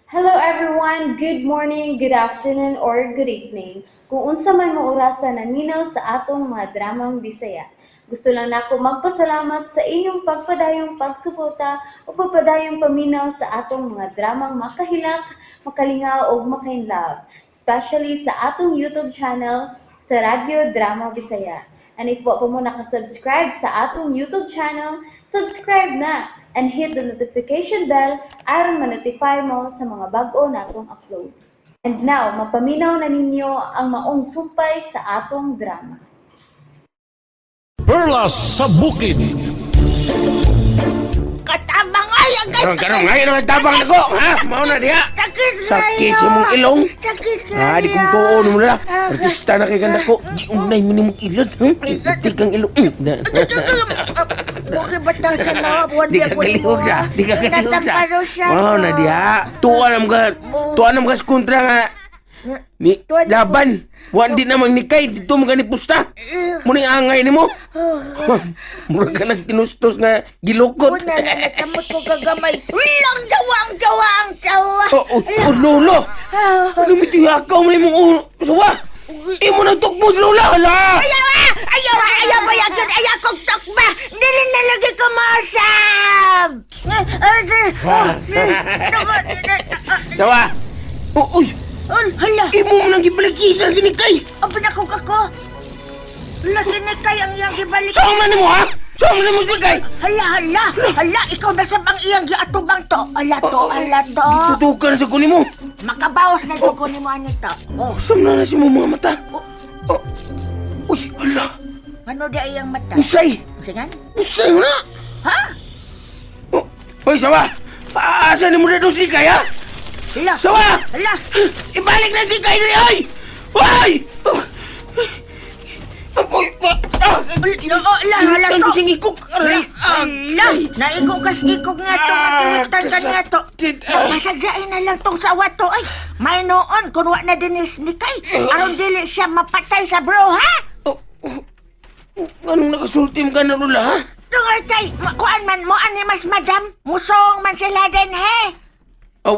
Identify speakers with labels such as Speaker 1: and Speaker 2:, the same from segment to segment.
Speaker 1: Hello everyone! Good morning, good afternoon, or good evening. Kung unsa man mo orasa naminaw sa atong mga dramang Bisaya. Gusto lang nako magpasalamat sa inyong pagpadayong pagsuporta o pagpadayong paminaw sa atong mga dramang makahilak, makalingaw ug makainlove, especially sa atong YouTube channel sa Radyo Drama Bisaya. And if wa pa mo nakasubscribe sa atong YouTube channel, subscribe na and hit the notification bell aron ma-notify mo sa mga bag-o natong uploads. And now, mapaminaw na ninyo ang maong sumpay sa atong drama.
Speaker 2: Perlas sa Bukid.
Speaker 3: Katabang ay ang
Speaker 4: Karon karon ngayon ang tabang nako, ha? Mao na diha.
Speaker 3: Sakit
Speaker 4: Sakit sa mong ilong.
Speaker 3: Sakit kayo.
Speaker 4: Ah, di kong tuon mo na. Artista na kay ganda ko. Di unay mo nimo ilod, ha? Di kang ilong.
Speaker 3: Okay ba ta sa na?
Speaker 4: Di ka kalihog sa. Di ka kalihog sa.
Speaker 3: Natamparo siya.
Speaker 4: Mao na diha. Tuwa na mga tuwa na mga kontra nga ni laban. Wa di na magnikay dito mga ni pusta. Muni angay nimo. Mura ka nagtinustos nga gilukot.
Speaker 3: Una na nasamot ko kagamay. Lang jawa ang jawa ang jawa.
Speaker 4: Oh, oh, oh, lolo. Ano mi tiyakaw mo nimong ulo? Sawa! Imo nang tukmo sa lola! Hala!
Speaker 3: Ayaw ah! Ayaw ah! Ayaw ba yakin? Ayaw kong tukba! Dili na lagi ko mausap!
Speaker 4: Sawa! Oh, uy!
Speaker 3: Hala!
Speaker 4: Imo mo nang gibalikisan si Nikay!
Speaker 3: Ang pinakog ako! Hala, sinikay ang iyang gibalik.
Speaker 4: Saan man nimo ha? Saan man nimo si Nikay?
Speaker 3: Hala, hala! Hala, ikaw na sab ang iyang giatubang to. Hala to, hala to.
Speaker 4: Tutukan sa kunin mo!
Speaker 3: Makabawas na dugo ni mo anito. Oh,
Speaker 4: Saan na na si mo mga mata? Oh. Uy, hala!
Speaker 3: ano di iyang mata?
Speaker 4: Usay!
Speaker 3: Singan?
Speaker 4: Usay mo na!
Speaker 3: Ha?
Speaker 4: Oh. Uy, sawa! Asa ni mo na doon si Nikay ha?
Speaker 3: Hala!
Speaker 4: Sawa!
Speaker 3: Hala!
Speaker 4: Ibalik na si Nikay diri, oy! Oy! Uy! Ah!
Speaker 3: Oo, hala, hala
Speaker 4: Ang
Speaker 3: to.
Speaker 4: kusing ikok! Aray!
Speaker 3: Hala! Naigo kas ikog nga to, matiwistan ka nga to.
Speaker 4: Kasakit, ah.
Speaker 3: Masadyain na lang tong sawa to. Ay, may noon, kung wa na dinis ni Kay. Aron dili siya mapatay sa bro, ha?
Speaker 4: Oh, oh, oh, Anong nakasulti mo ka na, Lola, ha?
Speaker 3: Tungod kay, kuan man mo, ani mas madam, musong man sila din, he?
Speaker 4: Aw,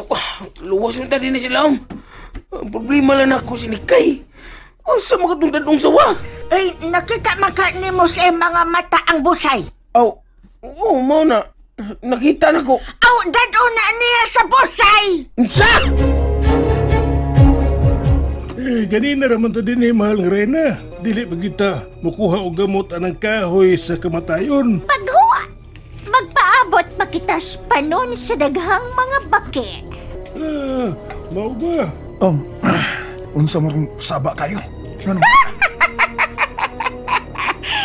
Speaker 4: luwas mo ta din na sila, om. Ang problema lang ako si Nikay. Asa makatong sawa?
Speaker 3: Ay, nakita man ka ni mo sa mga mata ang busay.
Speaker 4: Aw, oo, mao na. Nakita na ko.
Speaker 3: Aw, dado na niya sa busay!
Speaker 4: Unsa?
Speaker 5: Eh, ganina raman ta din eh, mahal nga Reyna. Dili pa kita mukuha og gamot anang kahoy sa kamatayon.
Speaker 6: Paghuwa, magpaabot pa kita sa panon sa daghang mga baki.
Speaker 5: Ah, mao ba?
Speaker 7: Unsa mo rin saba kayo? Ano?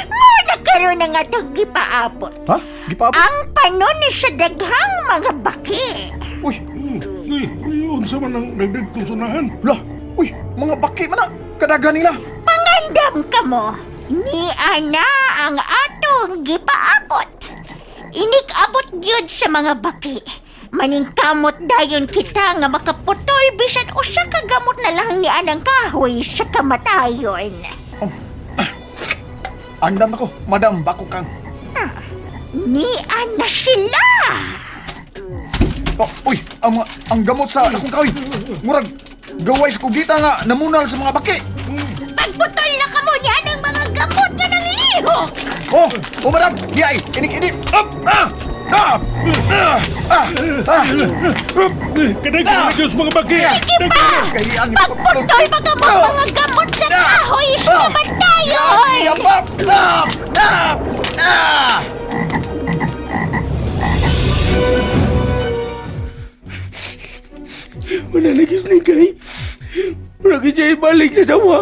Speaker 6: Mao na karon ang atong gipaabot.
Speaker 7: Ha? Gipaabot?
Speaker 6: Ang panon sa daghang mga baki.
Speaker 7: Uy,
Speaker 5: Uy, uy, unsa man ang dagdag kong sunahan?
Speaker 7: lah. Uy, mga baki man na. Kadagan nila.
Speaker 6: Pangandam ka mo, ni ana ang atong gipaabot. Inikabot gyud sa mga baki. Maningkamot dayon kita nga makaputol bisan usa ka gamot na lang ni anang kahoy sa kamatayon.
Speaker 7: Andam ako, madam, bako kang.
Speaker 6: Ni ana sila.
Speaker 7: Oh, uy, ang mga, ang gamot sa akong kahoy. Murag gaway sa kugita nga namunal sa mga baki.
Speaker 6: Pagputol na kamo ni anang mga gamot nga nanglihok.
Speaker 7: Oh, oh madam, di ay, inik inik.
Speaker 5: Up! Ah!
Speaker 7: Ah! Ah! Ah! Ah!
Speaker 5: Up! Eh, Kadaghan na Diyos mga baki!
Speaker 6: Sige pa!
Speaker 7: Kahiyan ni
Speaker 6: Pagputol pa kamo mga gamot sa kahoy sa kamatayon.
Speaker 7: Yabap! Ah! Ah! Ah!
Speaker 4: Wala lagi si Nikay. Wala ka siya ibalik sa sawa.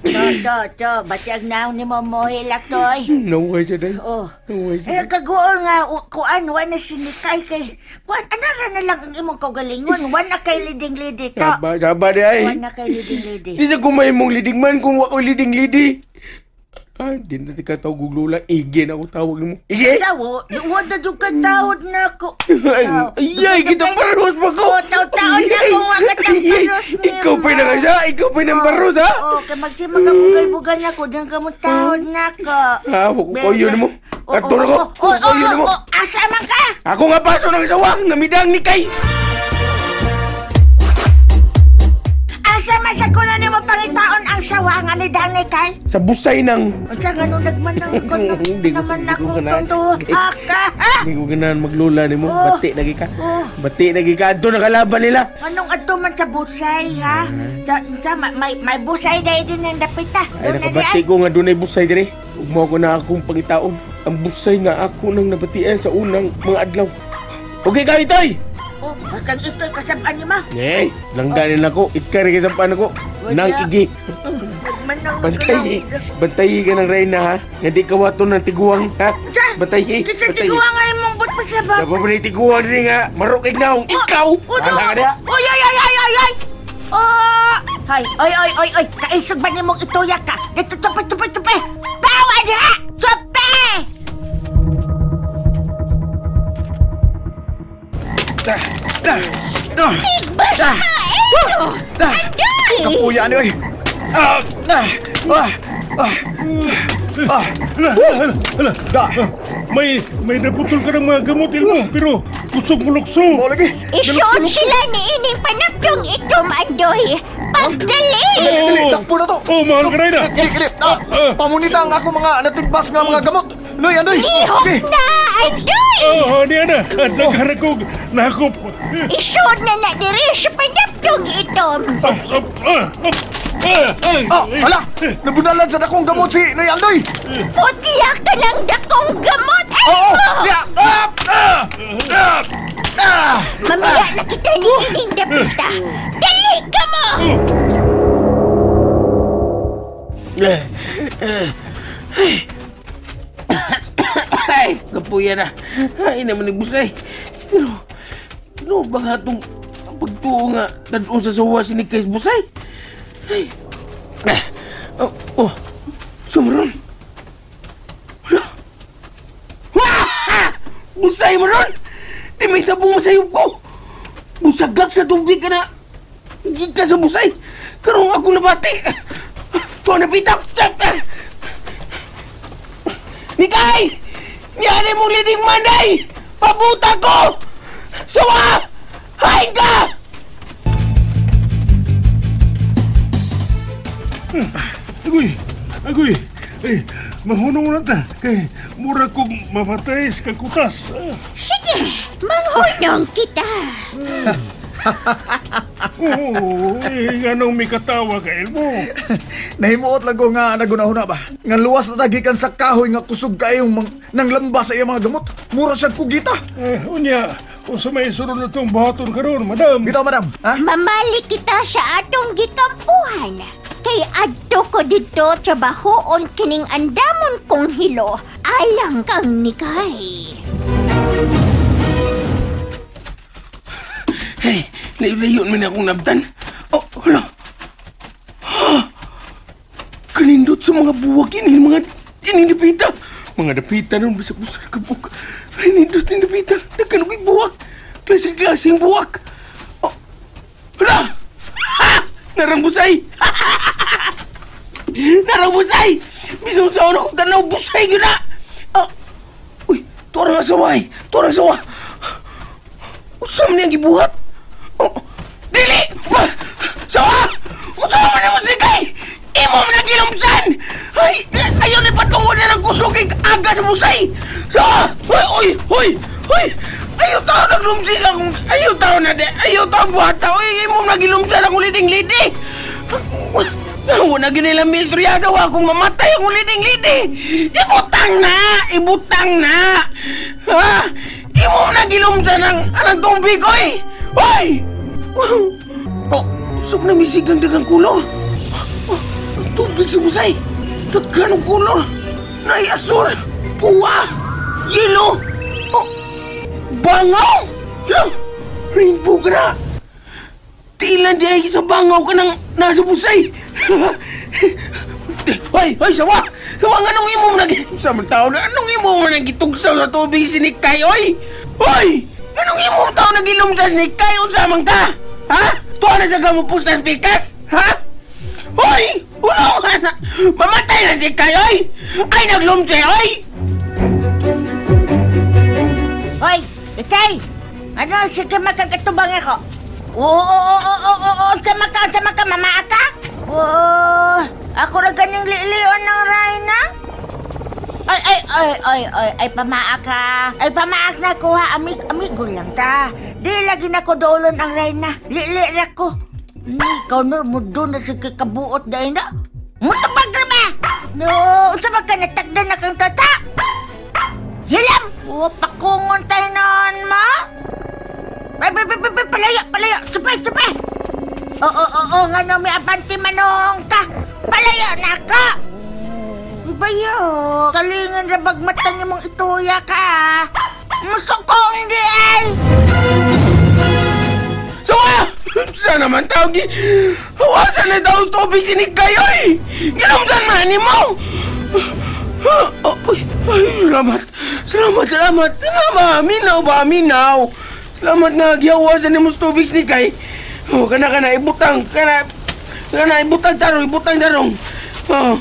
Speaker 3: To, to, to, batyag na ni mo mohilak to, ay.
Speaker 4: Naway siya, day.
Speaker 3: Oh.
Speaker 4: Naway siya.
Speaker 3: Eh, kaguol nga, kuan, wa na sinikay kay, kuan, anara na lang ang imong kaugalingon, wa na kay leading lady to.
Speaker 4: Saba, saba, day.
Speaker 3: Wa na kay leading lady.
Speaker 4: Di sa kumay mong leading man kung wa ko'y leading lady. Ah, di na ka tawag og lola. Ige na ako tawag mo. Ige?
Speaker 3: Tawo, wa na jud ka tawod na ako.
Speaker 4: Ay, ay, kita parehas pa ko.
Speaker 3: Oh, taw-taon Kaon na kung wakatang paros ni
Speaker 4: Ikaw pa'y nakasa, ikaw pa'y nang baros, ha?
Speaker 3: Oo, kay magsima ka bugal-bugal na ko, dang kamutahod na ko.
Speaker 4: Ah, kukuyo na mo. Ato na ko, kukuyo na mo.
Speaker 3: Asa man ka?
Speaker 4: Ako nga paso ng sawa, nga midang ni kay.
Speaker 3: Asa man sa kuno nimo pangitaon ang sawa nga ni Dani kay?
Speaker 4: Sa busay ng...
Speaker 3: Unsa nga nung nagmanang ko
Speaker 4: Hindi ko-
Speaker 3: naman
Speaker 4: hindi ko
Speaker 3: ako
Speaker 4: ganahan.
Speaker 3: tonto ka, ha?
Speaker 4: Hindi ko ganahan maglula ni mo.
Speaker 3: Oh.
Speaker 4: Bati lagi ka.
Speaker 3: Oh.
Speaker 4: Bati lagi ka. Ato nakalaban nila.
Speaker 3: Anong adto man sa busay, ha? Sa, may busay dahil din ang dapita.
Speaker 4: Ay,
Speaker 3: Doon na di
Speaker 4: nakabati ko nga dunay busay dire. Ugma ko na akong pangitaon. Ang busay nga ako nang nabatian sa unang mga adlaw. Okay ka, itoy!
Speaker 3: Oh, bastang ito'y kasabaan ni ma.
Speaker 4: Eh, langganin ako. Itkari ka sa paan ako.
Speaker 3: Wala.
Speaker 4: Nang igi.
Speaker 3: Nagmanang
Speaker 4: Bantay. Bantay ka ng reyna, ha? Nga di ka wato ng tiguang, ha?
Speaker 3: Sa,
Speaker 4: Bantay.
Speaker 3: Kinsa
Speaker 4: Bantay.
Speaker 3: tiguang nga imong but pa sa ba?
Speaker 4: Sa pa tiguang din nga. Marukig na akong ikaw.
Speaker 3: Oh,
Speaker 4: Wala ka niya.
Speaker 3: Oy, oy, oy, oy, oy, oy! Oh! Hay, oy, oy, oy, oy! Kaisog ba nimong ituyak ka? Dito, tupi, tupi, tupi! Bawa diha! Tupi!
Speaker 7: Ah, ah, ah,
Speaker 6: Basta, Elmo!
Speaker 7: ah.
Speaker 6: Andoy!
Speaker 7: Kapuya ni oy. Ah, ah, ah, ah, ah.
Speaker 5: Hala, hala, hala.
Speaker 7: Da.
Speaker 5: May naputol ka ng mga gamot, Elmo, pero kusog mo lukso.
Speaker 7: Mo lagi.
Speaker 6: Isuot sila ni ining panapdong itom, Andoy! Pagdali!
Speaker 7: Dili, dakpo na to.
Speaker 5: Oh, mahal ka, Reyna.
Speaker 7: Dili, dili. Ah, pamunita ang ako mga natigbas nga mga gamot. Noy, andoy.
Speaker 6: Ihok
Speaker 7: Okay.
Speaker 6: na, Andoy!
Speaker 5: Oh, niya na. At nagharag kog nakop.
Speaker 6: Isuot na na diri sa panapdong itom!
Speaker 5: Up, up, ah, up, ah, ay,
Speaker 7: Ah,
Speaker 5: ay.
Speaker 7: hala. Nabunalan sa dakong gamot si Noy Andoy.
Speaker 6: Putla ka ng dakong gamot,
Speaker 7: Oo.
Speaker 6: Elmo!
Speaker 7: Ya. Ah,
Speaker 5: Ah, ah,
Speaker 7: ah.
Speaker 6: Mamaya na kita ni ining dapita! Dali ka mo!
Speaker 4: Ay, kapuya na. Ay, naman ni Busay. Pero, ano ba nga itong pagtuo nga tadong sa sawa si ni Kais Busay? Ay, ah, oh, oh, sumron. Hala. Wah! Busay mo ron! Di may tabong masayop ko. Busagak sa tubig ka na. Gikan sa busay. Karong ako nabati. Tuwa na pitap. Nikay! Niyari mong leading manday! Pabuta ko! Sawa! Hain ka!
Speaker 5: Agoy, agoy. Ay, mahunong na ta. Kay, mura kong mamatay sa kakutas. Ah,
Speaker 6: Sige, manghunong kita!
Speaker 5: Oo, eh, anong may katawa ka, Elmo?
Speaker 7: Nahimuot lang ko nga nagunahuna ba. Nga luwas na tagikan sa kahoy nga kusog kayong mang, nang lamba sa iyang mga gamot. Mura siya kugita.
Speaker 5: Eh, unya, unsa may sunod na tong buhaton karon, madam?
Speaker 7: Bitaw, madam. Ha?
Speaker 6: Mamali kita sa atong gikampuhan. Kay adto ko didto trabahoon kining andamon kong hilo alang kang nikay.
Speaker 4: Hey, layo-layo man akong nabtan. Oh, hala. Ha! Kanindot sa mga buwag ini, mga ini dapita. Mga dapita nun, bisag usar kabuk. Ay, nindot yung dapita. Nagkanugig buwak. Klase-klaseng buwak. Oh, hala! Ha! Narang busay! Narang busay! Bisag sa ako tanaw, busay yun na! Oh, uy, tuwarang asawa eh. Tuwarang asawa. Usam niyang gibuhat? Oh, dili! Ba! Sawa! Usam man mo sikay! Imo man ang gilumsan! Ay, ayaw ni patungo na ng kusog kay aga sa busay! Sawa! Hoy, oy, hoy, hoy! Ayaw tao naglumsi sa akong... Ayaw tao na di... Ayaw tao buhat tao! Ay, imo man gilumsan akong liding-lidi! Wala gini lang misterya sa kung mamatay akong liding-lidi! Ibutang na! Ibutang na! Ha? Imo na gilumsan ang anang tubig, oy! Oy! Oh, usap na misig ang dagang kulor. Oh, ang tubig sa busay. Daghan ang kulor. Nay asul, puwa, yelo. Oh, bangaw! Hala, rainbow ka na. Tila di ay sa bangaw ka nang nasa busay. Hoy, hoy, sawa! Sawa nga anong imo mo nag... Sa mga tao na, anong imo mo nagitugsaw sa tubig si Nikay, oy? Hoy! Anong imo tao nagilom sa Nikay? Unsa man ka? Ha? Tuwa na sa ka mo pusta sa pikas? Ha? Hoy! Ulungan na! Mamatay na si Kay, oy! Ay, naglumse, oy!
Speaker 3: Hoy, ikay! Ano, sige magkagatubang ako. Oo, oo, oo, oo, oo, sama ka, sama ka, mama ka? Oo, ako ra ganing lilion ng Rhina. Ay, ay, ay, ay, ay, ay, pamaa ka. Ay, pamaak na ko ha, amig, amigo lang ta. Di lagi na ko dolon ang Rhina. Lili ra ko. Ikaw na, mudo na sige kabuot dahil na. Mutubag ra ba? No, unsa ba ka natagda na kang tata? Hilam! O, pakungon tayo noon, ma? Ay, ay, ay, ay, palayo, palayo! Supay, supay! Oo, oo, oo, nga no, may abanti manong ka! Palayo na ka! Bayo, kalingan ra bagmatan nimong ituya ka. Musukong di ay!
Speaker 4: Sawa! Sa naman tawag gi... Hawasan na daw sa tubig sinig kayo, oy! Ginumsan man ni mo! Oh, uy, ay, salamat. Salamat, salamat. Salamat, minaw ba, minaw. Salamat nga, gihawasan ni mo sa tubig ni kay. Oh, kana, kana, ibutang, kana, kana, ibutang tarong, ibutang tarong. Oh,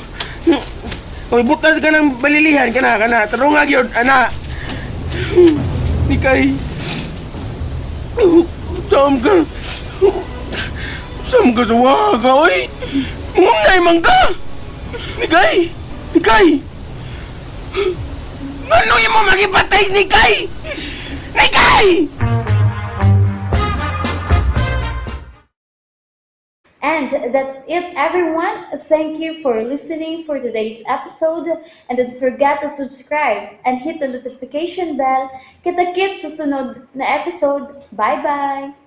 Speaker 4: oh ibutang sa kanang balilihan, kana, kana, tarong nga gyud, ana. Ni kay. Saan ka? Saan ka sa waga, oy? Munay man ka! Nikay! Nikay! Ano yung mo magipatay, Nikay? Nikay!
Speaker 1: And that's it, everyone. Thank you for listening for today's episode. And don't forget to subscribe and hit the notification bell. Kita-kits sa sunod na episode. Bye-bye!